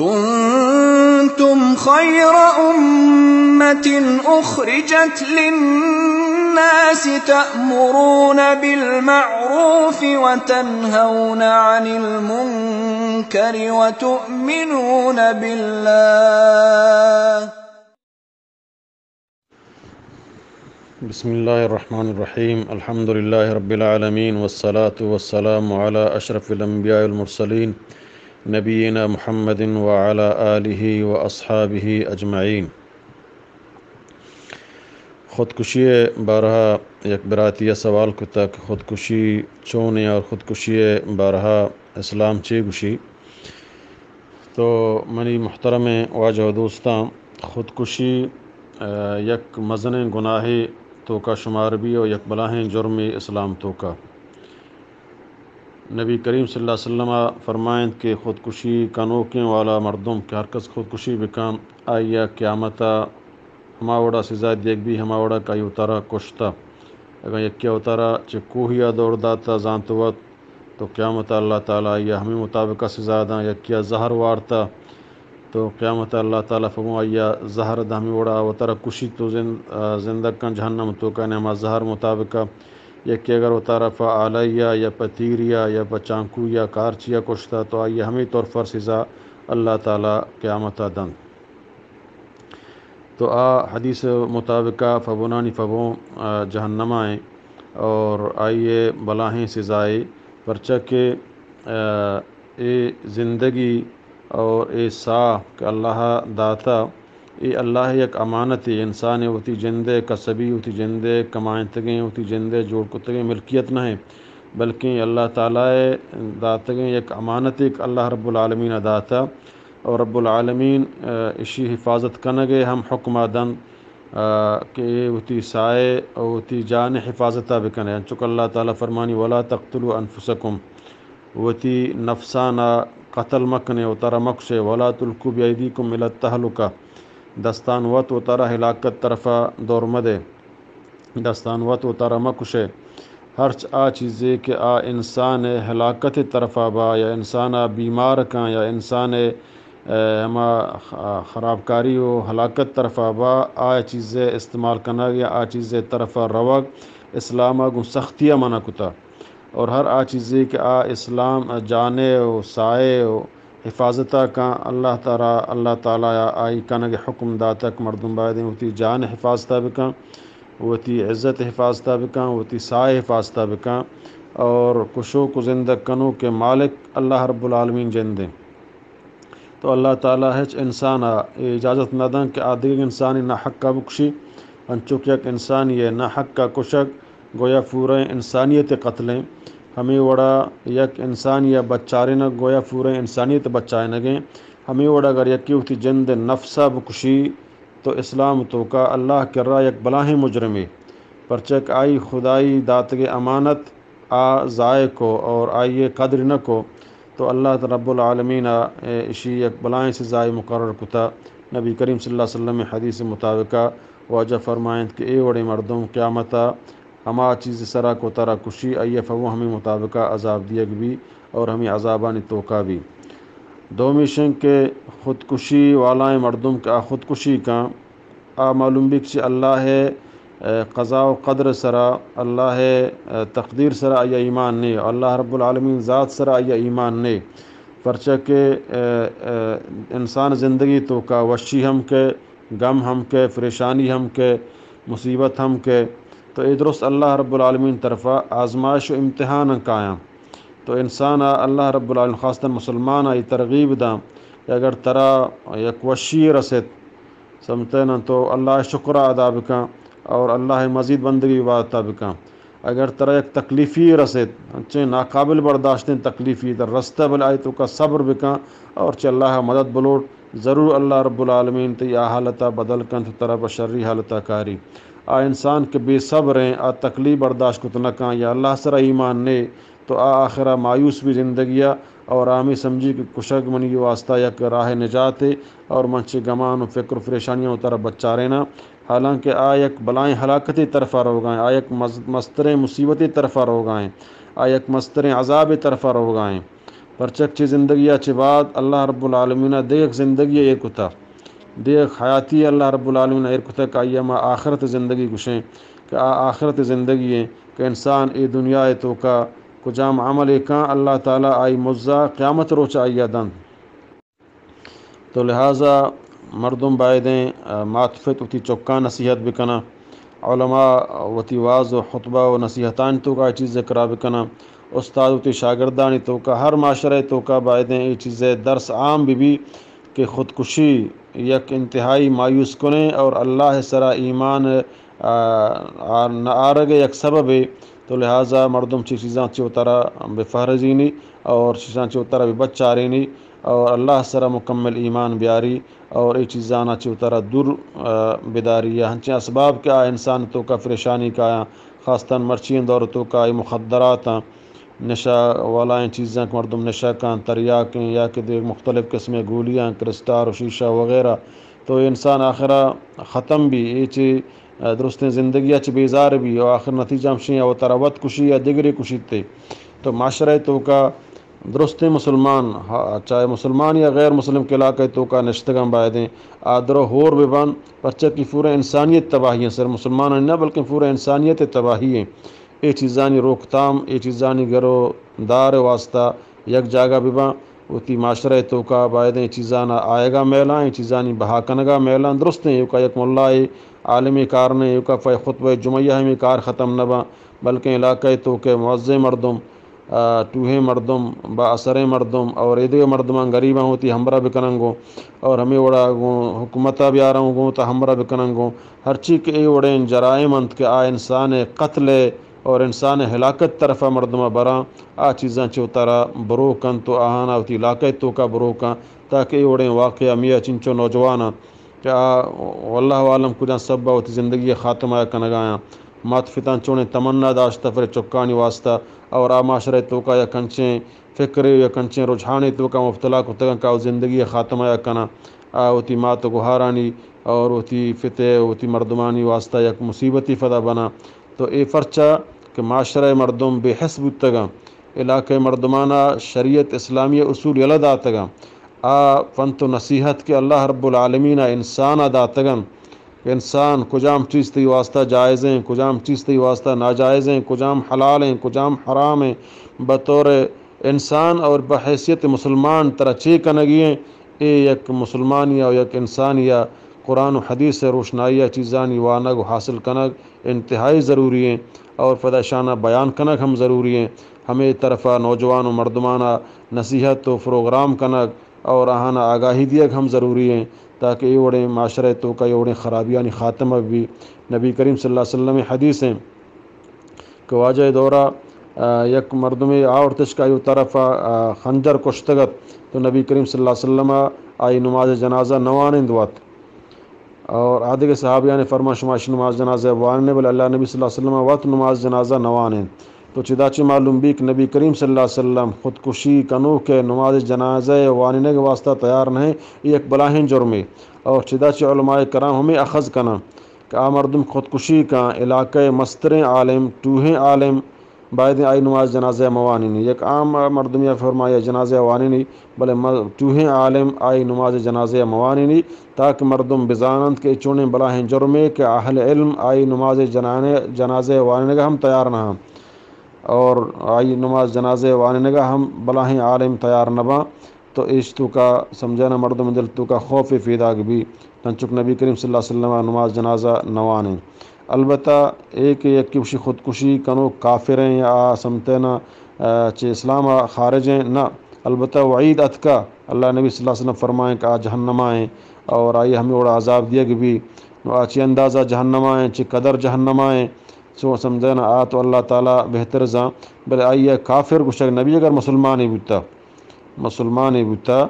كنتم خير أمة أخرجت للناس تأمرون بالمعروف وتنهون عن المنكر وتؤمنون بالله. بسم الله الرحمن الرحيم. الحمد لله رب العالمين، والصلاة والسلام على أشرف الأنبياء والمرسلين، نبينا محمد وعلى آله وأصحابه أجمعين. خودکشی ءِ بارہ ءَ یک براتے ءَ سوال کتگ کہ خودکشی چونیں اور خودکشی ءِ بارہ ءَ اسلام چے گوشی؟ تو منی محترمیں واجہ ءُ دوستاں، خودکشی، آ، یک مزنیں گناہے توکا شمار بی ءُ یک بلاہیں جرمے اسلام توکا۔ نبی کریم صلی اللہ علیہ وسلم ءَ فرمائنت کہ خودکشی کنوکیں والا مردم کہ ہر کس خودکشی بکن، آئی ءَ قیامت ءَ ہما وڑا سزا دیگ بی، ہما وڑا کہ آئی وتارا کشتہ۔ اگاں یکے ءَ وتارا چہ کوہی ءَ دور داتہ، زانت وت، تو قیامت ءَ اللہ تعالی آئی ءَ ہمے مطابق ءَ سزا داں۔ یکے ءَ زہر وارتہ، تو قیامت ءَ اللہ تعالی فگوں آئی ءَ زہر داں، ہمے وڑا وتارا کشی تو زند-، آ، زندگ کن جہنم توکا، یعنی ہما زہر مطابق ءَ۔ یکے اگر وتارا پہ آلئی ءَ یا پہ تیری ءَ یا پہ چانکوئی ءَ کارچی ءَ کشتہ، تو آئی ءَ ہمے طور پر سزا اللہ تعالی قیامت ءَ دنت۔ تو آ حدیث مطابق ءَ فبونانی فبون، آ، جہنم ءَ ایں اور آئی ءِ بلاہیں سزائے، پرچا کہ، آ، اے زندگی اور اے ساہ کہ اللہ ءَ داتہ، اے اللہ ءِ یک امانتے۔ انسان ءِ وتی جند ءِ کسبی، وتی جند ءِ کمائنتگیں، وتی جند ءِ جوڑ کتگیں ملکیت نہ ایں، بلکیں اللہ تعالی ءِ داتگیں یک امانتے کہ اللہ رب العالمین ءَ داتہ۔ اور رب العالمین، آ، اشی حفاظت کنگ ءِ ہم حکم ءَ دنت، آ، کہ اے وتی ساہ ءِ اور وتی جان ءِ حفاظت ءَ بکنے۔ انچو کہ اللہ تعالی فرمانی، ولا تقتلوا انفسکم، وتی نفسان ءَ قتل مکنے، وتارا مکشے، ولا تلقوا بأیدیکم الی التہلکہ، دستان وت وتارا ہلاکت طرف ءَ دور مدے۔ دستان وت وتارا مکشے۔ ہرچ آ چیزے کہ آ انسان ءِ ہلاکت ءِ طرفا با یا انسان ءَ بیمار کن یا انسان ءِ، اے، ہما خ-، خرابکاری و ہلاکت طرفا با، آ چیز ءِ استعمال کنگ یا آ چیز ءِ طرفا روگ اسلام ءَ گوں سختی ءَ منع کتا۔ اور ہر آ چیزے کہ آ اسلام ءِ جان ءِ و ساہ ءِ و حفاظت ءَ کن، اللہ تعالی، اللہ تعالی ءَ آئی کنگ ءِ حکم داتگ، مردم بایدیں وتی جان ءِ حفاظت ءَ بکن، وتی عزت ءِ حفاظت ءَ بکن، وتی ساہ ءِ حفاظت ءَ بکن۔ اور کشوک و زندگ کنوک ءِ مالک اللہ رب العالمین جند ایں۔ تو اللہ تعالی ہچ انسان ءَ اے اجازت نہ دنت کہ آ دگہ انسانے ناحق ءَ بکشی۔ انچو کہ یک انسانی ءِ ناحق ءَ کشگ گویا پوریں انسانیت ءِ قتل ایں۔ ہمے وڑا یک انسانی ءِ بچارینگ گویا پوریں انسانیت ءِ بچائینگ ایں۔ ہمے وڑا اگر یکے وتی جند ءِ نفس ءَ بکشی تو اسلام ءِ توکا اللہ ءِ کرا یک بلاہیں مجرمے، پرچا کہ آئی خدائی داتگیں امانت آ ضائع کو اور آئی ءِ قدر نہ کو، تو اللہ رب العالمین ءَ اشی یک بلاہیں سزائے مقرر کتا۔ نبی کریم صلی اللہ علیہ وسلم ءِ حدیث ءِ مطابق ءَ واجہ فرمائنت کہ اے وڑیں مردم قیامت ءَ ہما چیز ءِ سرا کہ وتارا کشی، آئی ءَ فہو ہمے مطابق ءَ عذاب دیگ بی اور ہمے عذابانی توکا بی۔ دومی شنگ کہ خودکشی والائیں مردم کہ آ خودکشی کن، آ معلوم بی کہ چہ اللہ ءِ، اے، قضا و قدر سرا، اللہ ءِ، اے، تقدیر سرا آئی ءَ ایمان نے، اللہ رب العالمین ذات سرا آئی ءَ ایمان نے۔ پرچا کہ، اے، اے، انسان زندگی توکا وشی ہم کہ، غم ہم کہ، پریشانی ہم کہ، مصیبت ہم کہ، تو اے درست اللہ رب العالمین طرفا آزمائش و امتحان کایاں۔ تو انسان ءَ اللہ رب العالمین خاصتاً مسلمان ءَ اے ترغیب داں کہ اگر ترا یک وشی رست، سمجھتے نا، تو اللہ ءِ شکر ءَ ادا بکن اور اللہ ءِ مزید بندگی عبادت ءَ بکن۔ اگر ترا یک تکلیفی رست، انچیں ناقابل برداشتیں تکلیفی در رستہ، بلے آئی توکا صبر بکن اور چہ اللہ ءَ مدد بلوٹ، ضرور اللہ رب العالمین تئی آ حالت ءَ بدل کنت و ترا پہ شری حالت ءَ کاری۔ آ انسان کہ بے صبر ایں، آ تکلیف برداشت کت نہ کن یا اللہ سرا ایمان نے، تو آ آخرا مایوس بی زندگی ءَ اور آ ہمے سمجھی کہ کشگ منی واسطہ یک راہ نجاتے اور من چہ غمان و فکر و پریشانیاں وتارا بچاریناں۔ حالانکہ آ یک بلائیں ہلاکتے طرفا روگا ایں، آ یک مز-، مستریں مصیبتے طرفا روگا ایں، آ یک مستریں عذابے طرفا روگا ایں۔ پرچک چہ زندگی ءَ چہ بعد اللہ رب العالمین ءَ دگہ یک زندگی ایر کتا، دگہ یک حیاتی اللہ رب العالمین ءَ ایر کتا کہ آئی ءَ ما آخرت زندگی گوشیں، کہ آ آخرت زندگی ایں کہ انسان اے دنیا ءِ توکا کجام عملے کن، اللہ تعالی آئی مزہ قیامت روچ آئی ءَ دنت۔ تو لہذا مردم بایدیں، آ، مات پت وتی چکاں نصیحت بکناں، علماء وتی وعظ و خطبہ و نصیحتانی توکا اے چیز ذکرا بکناں، استاد وتی شاگردانی توکا، ہر معاشرہ توکا بایدیں اے چیزے درس عام بہ بی کہ خودکشی یک انتہائی مایوس کنیں اور اللہ سرا ایمان، آ، آ، نہ آرگ یک سببے۔ تو لہذا مردم چی چیزاں چہ وترا بہ پہرزینی اور چیزاں چہ وترا بہ بچارینی اور اللہ سرا مکمل ایمان بیاری اور اے چیزانا چہ وترا دور، آ، بداری۔ یا ہنچیں اسباب کہ آ انسان توکا پریشانی کایاں، خاصتاً مرچی ایں دور توکا اے مخدراتاں، نشہ والائیں چیزاں کہ مردم نشہ کن، تریاکیں یا کہ دگہ مختلف قسمیں گولیاں، کرسٹال و شیشہ وغیرہ، تو انسان آخرا ختم بی، اے چہ، آ، درستیں زندگی ءَ چہ بیزار بی و آخر نتیجہ ہمشیں یا وترا وت کشی یا دگرے کشیت۔ تو معاشرہ توکا درستیں مسلمان، ہا، چاہے مسلمان یا غیر مسلم کہ علاقہ توکا نشتگاں بایدیں آ درو ہور بہ بن، پرچہ کہ پورا انسانیت تباہی ایں، صرف مسلمانانی نہ بلکہ پورا انسانیت تباہی ایں۔ اے چیزانی روکتام، اے چیزانی گر و دار واسطہ یک جاگہ بہ باں، وتی معاشرہ توکا بایدیں اے چیزانا آیگا میلاں، اے چیزانی بہا کنگا میلاں۔ درستیں ایوکا یک ملائے عالمے کار نہ، ایوکا پہ خطبہ جمعہ ہمے کار ختم نہ باں، بلکیں علاقہ توکے معزیں مردم، آ، ٹوہیں مردم، با اثریں مردم اور ایدگہ مردماں غریباں وتی ہمراہ بکنن گوں اور ہمے وڑا گوں حکومتا بیارن گوں تا ہمراہ بکنن گوں۔ ہرچی کہ اے وڑیں جرائم انت کہ آ انسان قتل اور انسان ہلاکت طرفا مردما براں، آ چیزاں چہ وترا برو کن تو آہانا وتی علاقہ توکا برو کن، تاکہ اے وڑیں واقعہ میا چنچو نوجواناں کہ آ واللہ عالم کجام سببا وتی زندگی خاتمہ کنگایاں۔ مات پتاں چونیں تمنا داشتہ پر چکانی واسطہ اور آ معاشرہ توکا یک انچیں فکرے و یک انچیں رجحانے توکا مبتلا کتگاں کہ آ زندگی خاتمہ کناں۔ آ وتی مات و گہارانی اور وتی پتے و وتی مردمانی واسطہ یک مصیبتی فدا بناں۔ تو اے پرچا کہ معاشرہ مردم بے حس بوتگاں، علاقہ مردمانا شریعت اسلامی اصول یلہ داتگاں۔ آ پنت و نصیحت کہ اللہ رب العالمین انسانا داتگن، انسان کجام چیز تئی واسطہ جائزیں، کجام چیز تئی واسطہ ناجائزیں، کجام حلالیں، کجام حرامیں، بطور انسان اور بحیثیت مسلمان ترا چے کنگی ایں، اے یک مسلمانی و یک انسانی ء قرآن و حدیث ء روشنائی ء چیزانی وانگ و حاصل کنگ انتہائی ضروری ایں اور پدا اشانا بیان کنگ ہم ضروری ایں۔ ہمے طرفا نوجوان و مردمانا نصیحت و پروگرام کنگ اور آہانا آگاہی دیگ ہم ضروری ایں تاکہ اے وڑیں معاشرہ توکا اے وڑیں خرابیانی خاتمہ بی۔ نبی کریم صلی اللہ علیہ وسلم حدیث ایں کہ واجہ دورا، آ، یک مردمے آورتش کہ آئی طرف، آ، خنجر کشتگت تو نبی کریم صلی اللہ علیہ وسلم آئی نماز جنازہ نوانند وت۔ اور آدگہ صحابیان فرمان شما اش نماز جنازہ واننے، بلے اللہ نبی صلی اللہ علیہ وسلم وت نماز جنازہ نوانند۔ تو چدا چہ معلوم بی کہ نبی کریم صلی اللہ علیہ وسلم خودکشی کنوک نماز جنازہ واننگ واسطہ تیار نہیں، یہ یک بلاہیں جرمے۔ اور چدا چہ علماء کرام ہمیں اخذ کنن کہ آ مردم خودکشی کن، علاقہ مستریں عالم، ٹوہیں عالم، بایدیں آئی نماز جنازہ موانینی۔ یک عام مردمی فرمایا جنازہ وانینی، بلے م-، ٹوہیں عالم آئی نماز جنازہ موانینی، تاکہ مردم بزانند کہ چونیں بلاہیں جرمے کہ اہل علم آئی نماز جنانے-، جنازہ وانینگا ہم تیار نہ ہاں اور آئی نماز جنازہ وانینگا ہم بلاہیں عالم تیار نہ باں۔ تو ایش توکا سمجھانا مردم دل توکا خوف پیداگ بی، تنچک نبی کریم صلی اللہ علیہ وسلم نماز جنازہ نوانیں۔ البتہ اے کہ یکی وشی خودکشی کنو کافر ہیں یا آ سمتینا، آ، چہ اسلام خارج ہیں، نہ۔ البتہ وعید اتکا، اللہ نبی صلی اللہ علیہ وسلم فرمائیں کہ آ جہنما ہیں اور آئی ہمیں وڑا عذاب دیگ بی۔ نو آ چی اندازہ جہنما ہیں، چی قدر جہنما ہیں، سو سمجھانا آ تو اللہ تعالی بہتر زان، بلے آئی کافر گوشگ نبی اگر مسلمانی بوتا۔ مسلمانے بوتا،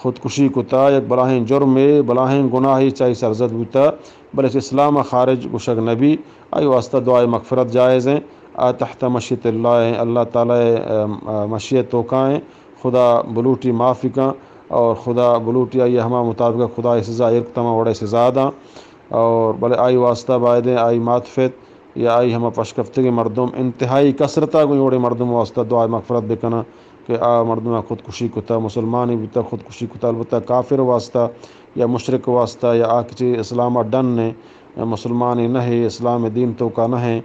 خودکشی کتا، یک بلاہیں جرمے، بلاہیں گناہے چہ آئی سرزد بوتا، بلے چہ اسلام خارج گوشگ نبی، آئی واسطہ دعائے مغفرت جائز ہیں، آ تحت مشیت اللہ ہیں، اللہ تعالی، ام، آ، مشیت توکا ہیں، خدا بلوٹی معافی کن اور خدا بلوٹی آئی ہما مطابق خدا سزا ایر کتما وڑے سزا داں اور بلے آئی واسطہ بایدیں آئی مات پت یا آئی ہما پشکفتگیں مردم انتہائی کثرتا گوں وڑے مردم واسطہ دعائے مغفرت بکناں۔ کہ آ مردماں خودکشی کتا، مسلمانے بوتا خودکشی کتا، البتہ کافر واسطہ یا مشرک واسطہ یا آ کہ چہ اسلام ءَ ڈن ایں، مسلمانے نہ ایں، اسلام دین توکا نہ ایں،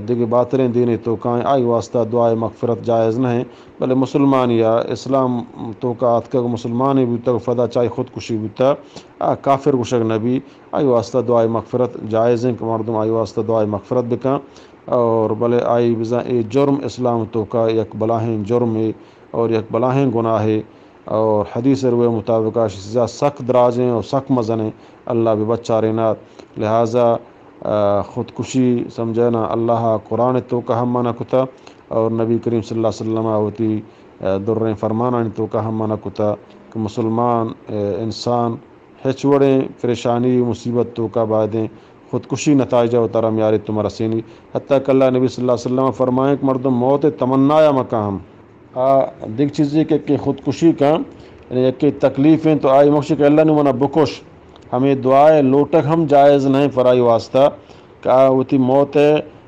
دگہ باتریں دینے توکا ایں، آئی واسطہ دعائے مغفرت جائز نہ ایں۔ بلے مسلمان یا اسلام توکا آتکگ، مسلمانے بوتگ، پدا چہ آئی خودکشی بوتا، آ کافر گوشگ نہ بی، آئی واسطہ دعائے مغفرت جائز ایں کہ مردم آئی واسطہ دعائے مغفرت بکن۔ اور بلے آئی بزاں اے جرم اسلام توکا یک بلاہیں جرمے اور یک بلاہیں گناہے، اور حدیث روایت مطابق آشی سزا سک دراجیں اور سک مزنیں، اللہ بہ بچارینات۔ لہذا، آ، خودکشی سمجھنا اللہ قرآن توکا ہم منع کتا اور نبی کریم صلی اللہ علیہ وسلم وتی، آ، دریں فرمانانی توکا ہم منع کتا کہ مسلمان، آ، انسان ہچ وڑیں پریشانی و مصیبت توکا بائدیں خودکشی نتائجہ وتارا میاریت و مرسینی۔ حتیٰ کہ اللہ نبی صلی اللہ علیہ وسلم فرمائیں کہ مردم موت تمنایا مکن ہم۔ آ دگہ چیزے کہ، کہ خودکشی کن، یعنی یکے تکلیف ایں تو آئی مکشی کہ اللہ نوں منا بکش۔ ہمے دعائے لوٹگ ہم جائز نہ ایں پرائی واسطہ کہ آ وتی موت ءِ،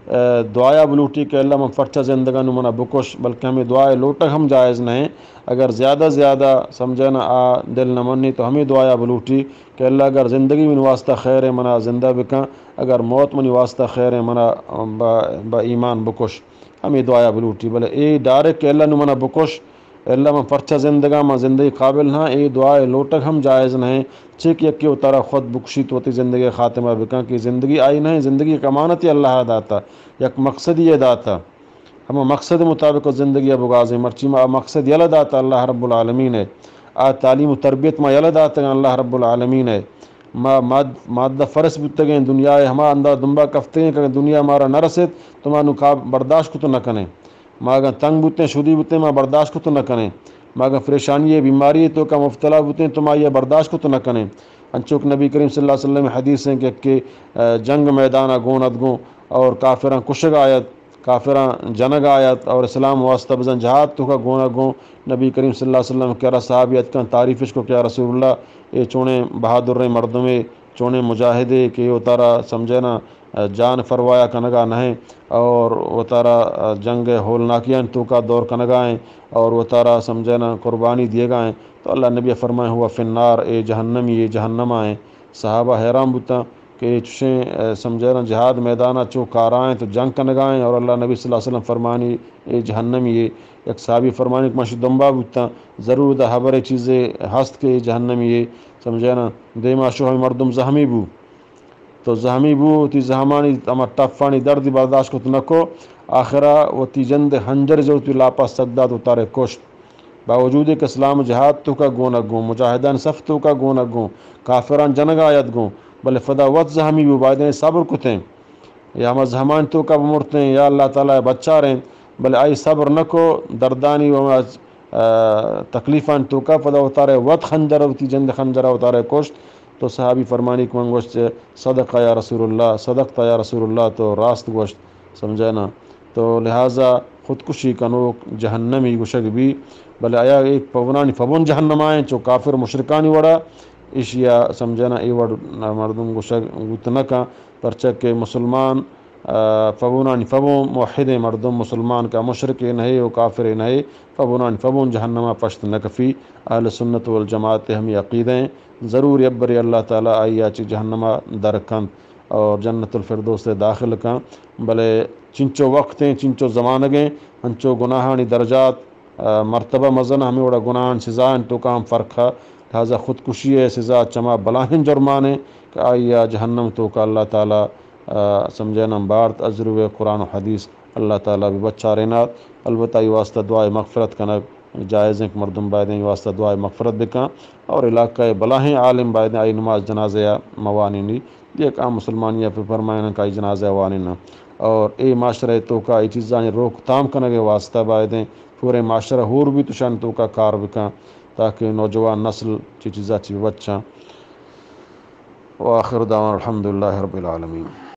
آ، دعایا بلوٹی کہ اللہ من پرچا زندگاں نوں منا بکش، بلکہ ہمے دعائے لوٹگ ہم جائز نہ ایں۔ اگر زیادہ زیادہ سمجھنا آ دل نہ منی تو ہمے دعایا بلوٹی کہ اللہ اگر زندگی منی واسطہ خیر ایں منا زندہ بکن، اگر موت منی واسطہ خیر ایں منا با، با ایمان بکش۔ ہمے دعایا بلوٹی، بلے اے ڈائریکٹ کہ اللہ نوں منا بکش، اللہ من پرچا زندگاں، من زندگی قابل نہ آں، اے دعائے لوٹگ ہم جائز نہ ایں۔ چے کہ یکے وتارا خود بکشیت، وتی زندگی خاتمہ بکن کہ زندگی آئی نہ ایں، زندگی یک امانتے اللہ داتا، یک مقصدی داتا۔ ہما مقصد مطابق زندگی بگوازیں، مرچی ما مقصد یلہ داتا اللہ رب العالمین ءِ، آ تعلیم و تربیت ما یلہ داتگ اللہ رب العالمین ءِ۔ ما ماد-، مادہ فرس بوتگیں، دنیا ءِ ہما انداز دنبا کفتگیں کہ دنیا مارا نہ رسیت تو ما نوں کاب برداشت کت نہ کنیں۔ ما اگاں تنگ بوتیں، شدی بوتیں، ما برداشت کت نہ کنیں۔ ما اگاں پریشانی ءِ، بیماری ءِ توکا مبتلا بوتیں تو ما آئی ءَ برداشت کت نہ کنیں۔ انچو کہ نبی کریم صلی اللہ علیہ وسلم ءِ حدیث ایں کہ، کہ، آ، جنگ میدان ءَ گون اتگوں اور کافراں کشگ آیت، کافراں جنگ آیت اور اسلام واسطہ بزاں جہاد توکا گون اتگوں۔ نبی کریم صلی اللہ علیہ وسلم ءِ کرا صحابی اتکاں، تعریفش کو کہ یا رسول اللہ، اے چونیں بہادریں مردمے، چونیں مجاہدے کہ وتارا سمجھنا جان پرواہ کنگا نہ ایں اور وتارا جنگ ءِ ہولناکیانی توکا دور کنگا ایں اور وتارا سمجھنا قربانی دیگا ایں۔ تو اللہ نبی فرمائیں، ہوا فی النار، اے جہنمی، اے جہنما ایں۔ صحابہ حیران بوتاں کہ اے چشیں، اے، سمجھنا جہاد میدانا چو کارا ایں تو جنگ کنگا ایں اور اللہ نبی صلی اللہ علیہ وسلم فرمانی، اے جہنمی، اے۔ یک صحابی فرمانی کہ من شی دنبا بوتاں، ضرور دا خبرے چیزے ہست کہ اے جہنمی، اے۔ سمجھنا دیما شو ہمے مردم زہمی بو۔ تو زہمی بو، وتی زہمانی ہما ٹپانی دردی برداشت کت نہ کو، آخرا وتی جند ءِ ہنجر جو وتی لاپا سک دات، وتارے کشت۔ باوجود کہ اسلام جہاد توکا گون اتگوں، مجاہدانی صف توکا گون اتگوں، کافراں جنگا اتگوں، بلے پدا وت زہمی بو، بایدیں صبر کتیں۔ یا ہما زہمانی توکا بمرتیں، یا اللہ تعالی بچاریں، بلے آئی صبر نہ کو، دردانی و ہما آ، تکلیفانی توکا پدا وتارے وت خنجر، وتی جند خنجرا وتارے کشت۔ تو صحابی فرمانی کہ من گوشت، صدق یا رسول اللہ، صدقت یا رسول اللہ، تو راست گوشت، سمجھنا۔ تو لہذا خودکشی کنوک جہنمی گوشگ بی، بلے آیا ایک پونانی پبن جہنما ایں، چو کافر مشرکانی وڑا، ایشیا سمجھنا اے وڑ مردم گوشگ بوت نہ کن، پرچا کہ مسلمان آ، پبونانی پبون موحدیں مردم، مسلمان کہ مشرکے نہ ایں و کافرے نہ ایں، پبونانی پبون جہنما پشت نہ کفی۔ اہل سنت والجماعت ءِ ہمے عقیدہ ایں۔ ضرور یک برے اللہ تعالی آئیا چہ جہنما در کنت اور جنت الفردوس ءَ داخل کنت، بلے چنچو وقتیں، چنچو زمانگیں، انچو گناہانی درجات آ، مرتبہ مزن، ہمے وڑا گناہانی سزایانی توکا ہم فرق ءَ۔ لہذا خودکشی ءِ سزا چما بلاہیں جرمانے کہ آئیا جہنم توکا اللہ تعالی، آ، سمجھنا بارت۔ از روی قرآن و حدیث اللہ تعالی بہ بچارینات۔ البتہ آئی واسطہ دعائے مغفرت کنگ جائز ایں کہ مردم بایدیں آئی واسطہ دعائے مغفرت بکن اور علاقہ ءِ بلاہیں عالم بایدیں آئی نماز جنازہ ءَ موانینی۔ یک عام مسلمانی ءَ پہ فرمائنا کہ آئی جنازہ ءَ وانیناں۔ اور اے معاشرہ ءِ توکا اے چیزانی روک تام کنگ ءِ واسطہ بایدیں پورے معاشرہ ہور بیت، اشانی توکا کار بکن تاکہ نوجوان نسل چی چیزا چی بچاں۔ وآخر دعوانا الحمدللہ رب العالمین۔